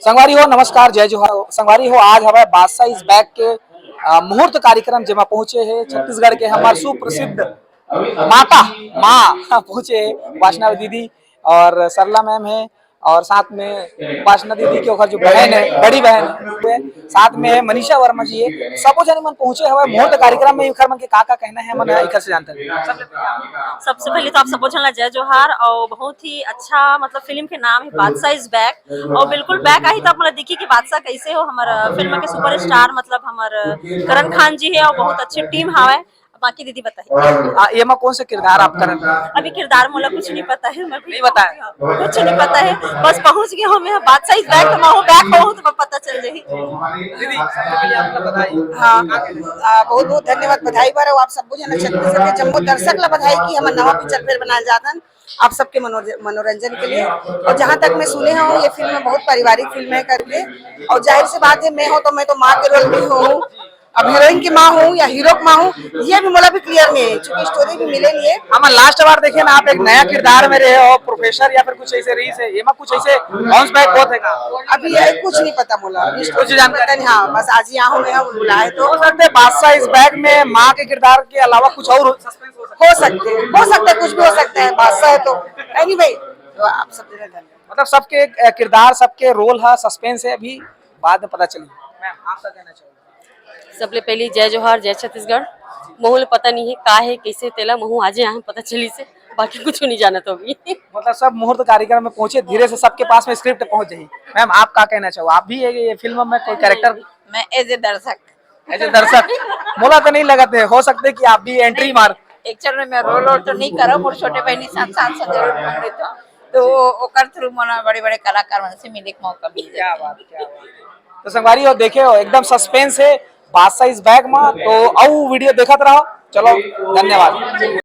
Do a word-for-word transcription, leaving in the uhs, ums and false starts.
संगवारी हो, नमस्कार, जय जोहार। संगवारी हो, आज हवय बादशाह इज बैक के, अ, मुहूर्त कार्यक्रम, जेमा पहुंचे हे छत्तीसगढ़ के हमर सुप्रसिद्ध माता, माँ पहुंचे हे, उपासना दीदी और सरला मैम है, और साथ में उपासना दीदी के ओकर जो बहन है, बड़ी बहन है, साथ में है मनीषा वर्मा जी है। सबो जने मन पहुंचे हवय मुहूर्त कार्यक्रम में। एकर मन के का का कहना है, मन एकर से जानते हैं। सबसे पहले तो आप सबो झन ला जय जोहार। और बहुत ही अच्छा, मतलब, फिल्म के नाम है बादशाह इज बैक, और बिल्कुल बैक आही तो आप मन ला दिखी कि बादशाह कैसे हो। हमर फिल्म के सुपरस्टार, मतलब, हमर करण खान जी है और बहुत अच्छे टीम हावय। बाकी दीदी बताइए। आ, एमा कौन सा किरदार आप करन? अभी किरदार मोला कुछ नहीं पता है, मैं भी नहीं बताया। कुछ नहीं पता है, बस पहुंच गया हूँ मैं, बादशाह इज बैक, तो मैं हूँ बैक हूँ, तो मैं पता चल जाही। दीदी, सबसे पहले आप बताइए। हाँ, आ, बहुत बहुत धन्यवाद बधाई बर, और आप सबो झन छत्तीसगढ़ के जम्मो दर्शक ला बधाई कि हमर नवा पिक्चर फिर बनाए जात हन आप सबके मनोरंज-, मनोरंजन के लिए। और जहाँ तक मैं सुने हूँ, ये फिल्म बहुत पारिवारिक फिल्म है करके, और जाहिर सी बात है, मैं हूँ तो मैं तो माँ के रोल में हूँ, अब हीरोइन की माँ हूँ या हीरो की माँ हूँ, ये भी मोला भी क्लियर नहीं है, क्योंकि स्टोरी भी मिले नहीं है। हम लास्ट बार देखे ना, आप एक नया किरदार में रहे हो, प्रोफेसर या फिर कुछ ऐसे रही से, एमा कुछ ऐसे बाउंस बैक होत है का? अभी ये कुछ नहीं पता मोला, अभी कुछ स्टोरी जानकारी पता नहीं। हाँ, बस आज यहाँ हूँ मैं, बुलाए तो। हो सकता है बादशाह इज बैक में माँ के किरदार के अलावा कुछ और सस्पेंस हो सकता है। हो सकते हैं, हो सकता है, कुछ भी हो सकता है, बादशाह है तो। एनीवे, तो आप सब जगह धन्यवाद। मतलब, सबके, अ, किरदार, सबके रोल हा सस्पेंस है, अभी बाद में पता चली। मैम, आप क्या कहना चाहोगे? सबले पहली जय जोहार, जय छत्तीसगढ़। महू ल पता नहीं है का है, कैसे, तेला महू आजे यहाँ पता चली से, बाकी कुछ नहीं जाना तो अभी। मतलब, सब मुहूर्त कार्यक्रम में पहुंचे, धीरे से सबके पास में स्क्रिप्ट पहुंच जाही। मैम, आप का कहना चाहो? आप भी ये, ये फिल्म में कोई कैरेक्टर? मैं एज ए दर्शक। एज ए दर्शक, मोला तो नहीं लगत है, हो सकता है कि आप भी एंट्री मार। एक्चुअल में मैं रोल वोल तो नहीं करा, मोर छोटे बहनी साथ साथ से जरूर घूम लेता हूँ, तो ओकर थ्रू मोला बड़े बड़े कलाकार मन से मिले के मौका मिल क्या जाता है। बात, क्या बात। तो संगवारी हो, देखे हो, एकदम सस्पेंस है बादशाह इज बैक में। तो अउ वीडियो देखत रहो। चलो, धन्यवाद।